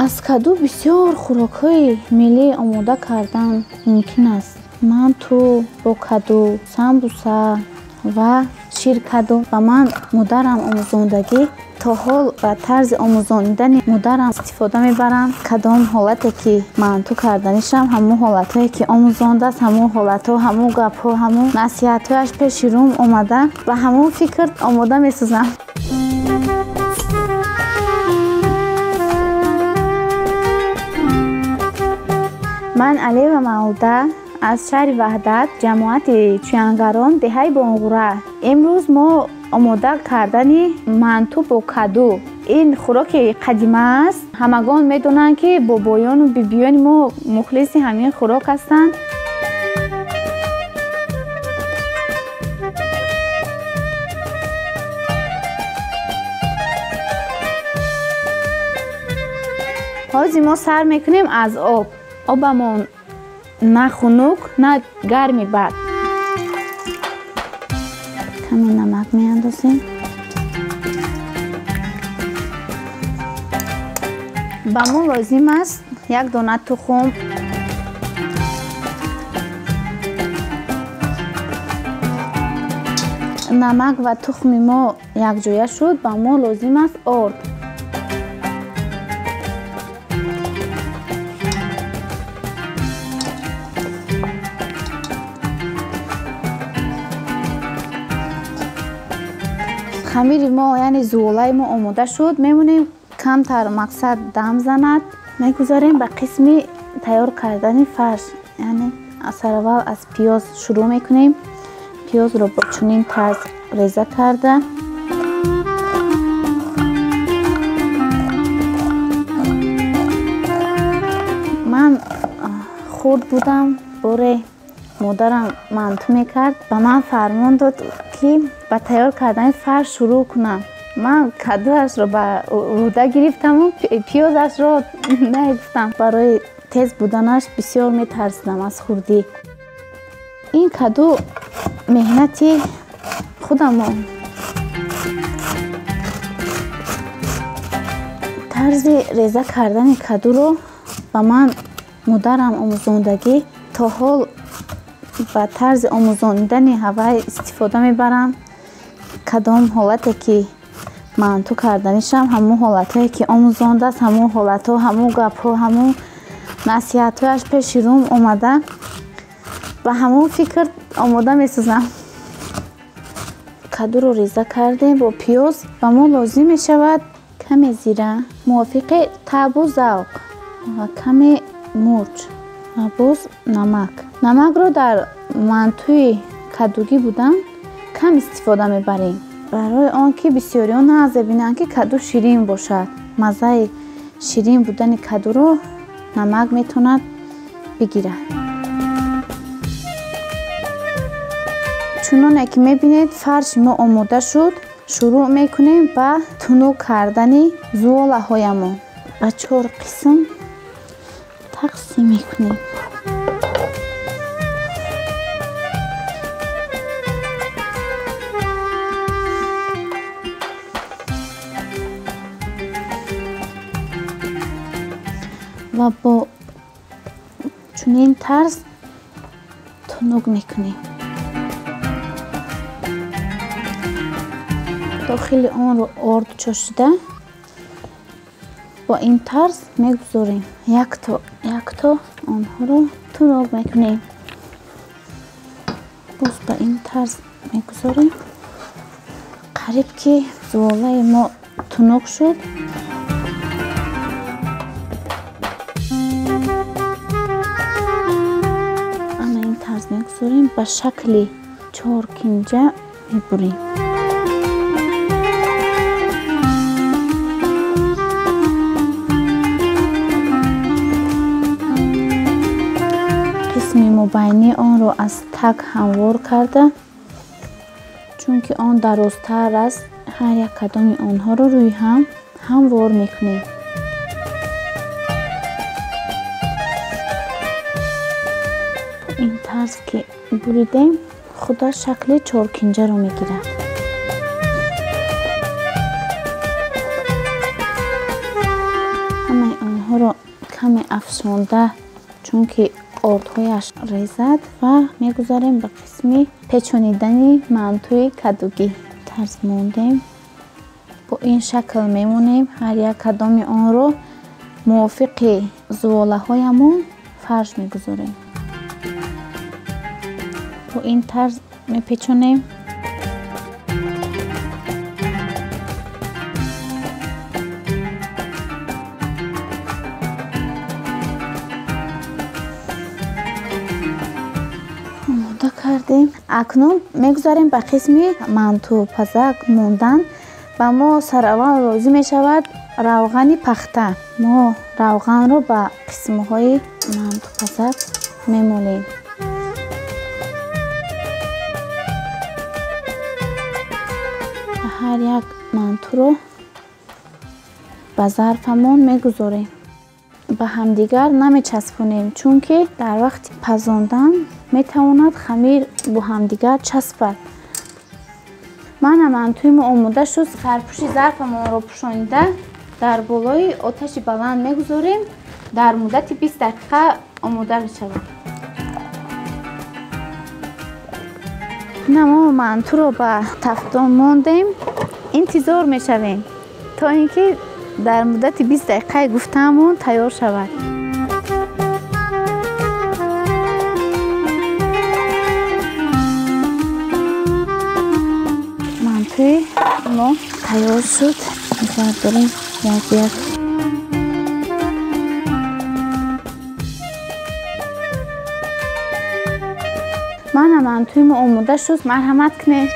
Аз каду бисёр хӯрокҳои миллӣ омода кардан мумкин аст. Манту бо каду, самбуса ва ширкаду. Ба ман модарам омӯзондагӣ, то ҳол ба тарзи омӯзонидани модарам истифода мебарам. Кадом ҳолате ки манту карданишам, ҳамон ҳолатҳое ки омӯзондааст, ҳамон ҳолатҳо, ҳамон гапҳо, ҳамон насиҳатҳояш пеши рӯм омада, ба ҳамон фикр омода месозам. Ман Алиева Мавлуда аз шаҳри Ваҳдат, ҷамоати Чӯянгарон, деҳаи Бонғура. Имрӯз мо омода кардани манту бо каду. Ин хӯроки қадима аст. Ҳамагон медонанд, ки бобоёну бибиёни мо мухлиси ҳамин хӯрок ҳастанд. Ҳозир мо сар мекунем аз об. Обамон на хунук, на гарми бад. Каме намак меандозем. Ба мо лозим аст як дона тухм, намак ва тухми мо якҷоя шуд. Ба мо лозим аст орд. Хамири мо, яъне зуолаи мо омода шуд. Мемонем камтар, мақсад дам занад. Мегузарем ба қисми тайёр кардани фарш. Яъне сараввал аз пиёз шурӯъ мекунем. Пиёзро бо чунин тарз реза карда, ман хурд будам, боре модарам манту мекард, ба ман фармон дод, ки ба тайёр кардани фарш шурӯъ кунам. Ман кадуашро ба рӯда гирифтаму пиёзашро нагуфтам. Барои тез буданаш бисёр метарсидам аз хурдӣ. Ин каду меҳнати худамон. Тарзи реза кардани кадуро ба ман модарам омӯзондагӣ, то ҳол ба тарзи омӯзонидани ҳавай истифода мебарам. Кадом ҳолате ки манту карданишам, ҳамон ҳолатҳое ки омӯзондааст, ҳамон ҳолатҳо, ҳамон гапҳо, ҳамон насиҳатҳояш пеши рӯм омада, ба ҳамон фикр омода месозам. Кадуро реза кардем бо пиёз. Ба мо лозим мешавад каме зира мувофиқи таъбу завқ ва каме мурч ва боз намак. Намакро дар мантуи кадугӣ будан кам истифода мебарем, барои он ки бисёриён наазебинанд, ки каду ширин бошад. Маззаи ширин будани кадуро намак метавонад бигирад. Чуноне ки мебинед, фарши мо омода шуд. Шурӯъ мекунем ба тунук кардани зуолаҳоямон. Ба чор қисм тақсим мекунем. Ва бо чунин тарз тунук мекунем. Дохили онро орд чошида бо ин тарз мегузорем. Якто якто онҳоро тунук мекунем. Боз ба ин тарз мегузорем. Қариб ки зуолаи мо тунук шуд. Ана ин тарз мегузорем, ба шакли чоркинҷа мебурем. Қисми мобайнии онро аз таг ҳамвор карда, чунки он дарозтар аст, ҳар як кадоми онҳоро рӯи ҳам ҳамвор мекунем. Ин тарз ки буридем, худаш шакли чоркинҷаро мегирад. Ҳамаи онҳоро Каме афшонда, чунки ордҳояш резад, ва мегузарем ба қисми печонидани мантуи кадугӣ. Тарз мондем. Бо ин шакл мемонем. Ҳар як кадоми онро мувофиқи зуволаҳоямон фарш мегузорем. Бо ин тарз мепечонем. Омода кардем. Акнун мегузарем ба қисми мантупазак мондан. Ба мо сараввал лозим мешавад равғани пахта. Мо равғанро ба қисмҳои мантупазак мемолем. Ҳар як мантуро ба зарфамон мегузорем. Ба ҳамдигар намечаспонем, чунки дар вақти пазондан метавонад хамир бо ҳамдигар часпад. Мана мантуи мо омода шуд. Сарпӯши зарфамонро пӯшонида дар болои оташи баланд мегузорем. Дар муддати 20 дақиқа омода мешавад. Мо мантуро ба тафтон мондем. Интизор мешавем то ин ки дар муддати 20 дақиқаи гуфтаамон тайёр шавад. Мантуи мо тайёр шуд. Бардорем як як. Мана мантуи мо омода шуд. Марҳамат кунед.